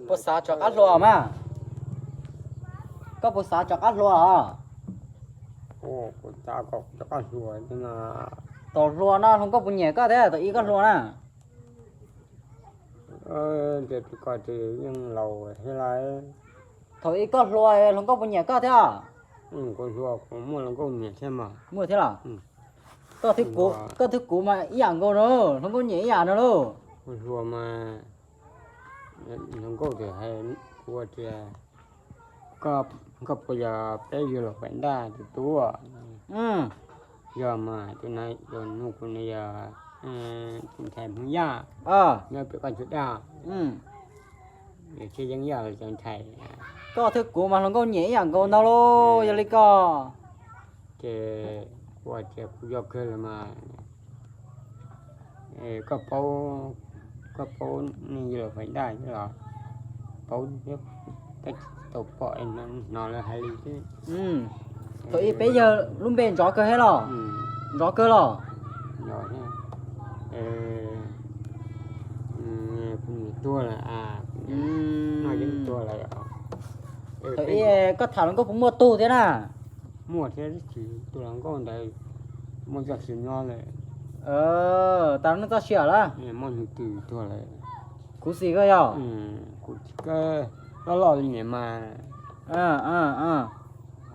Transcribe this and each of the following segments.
Puas xav rov qab hluas mas? Koj puas xav rov qab hluas os? Tau hluas no hluas nkauj puas nyiam koj thiab thaum ub koj hluas na? Thaum ub koj hluas hluas nkauj puas nyiam koj thiab? Muaj thiab los? Koj thiab kuv mas ib yam nkaus no, hluas nkauj nyiam ib yam no lauj. Hluas mas hluas nkauj tus hais ua tias koj puas yog peb yug los faim ntaj tus tub? Yog mas tus no yog nug kuv no yog tus ntxhais Hmoob Yaj nyob pem koj tus daj, yog Tsheb Yeeb Yaj los cov ntxhais. Koj thiab kuv mas hluas nkauj nyiam ib yam nkaus ntag lauj, yog li koj. Ces ua tias kuv yog kawg los mas koj paub, koj paub nej yug los faim ntaj los paub thiab, koj tsis tau pom hnov lawv hais li xwb. Thaum ub peb yawg lub npe nrov kawg thiab los? Nrov kawg los? Tuag lawm, noj yeeb tuag lawm. Thaum ub koj tham hluas nkauj puas muaj tug thiab na? Muaj thiab, tus hluas nkauj ntawd muaj txoj sia nyob lawm. Tas neej txoj sia lawm? Muaj nws twb tuag lawm. Khuv xim kawg yog? Kuv tsis, loj loj li niam mas.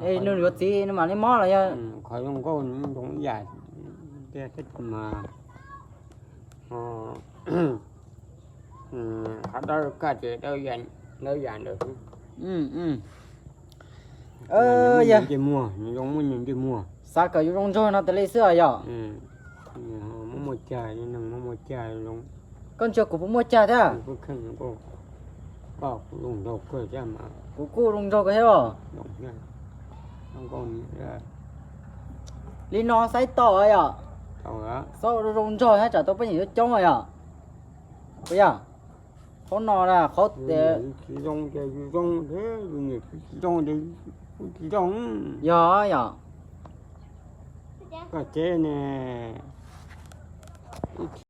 Es nws yuav txiv nws mam li mob los yog? Qhov zoo nkauj nws zoo ib yam tiag thiab mas. Qhov dawb kaj ces dawb yam ntawd xwb. Yog nws zoo muaj nws ntsej muag. Xav kom yus zoo nraug no tas li xwb os yog? Muaj muaj cag, neeg muaj muaj cag zoo. Koj ntsia kuv puas muaj cag thiab? Koj kuj zoo nraug kawg thiab mas. Kuv kuj zoo nraug kawg thiab os. Li no saib tau yom? Xav ua zoo nraug thiab tsam tau poj niam coob coob yom? Puas yog? Qhov no qhov tias tsis zoo ces yus zoo thiab, yus niam tsis zoo ces kuv tsis zoo. Yog yom? Koj tsev ne, ib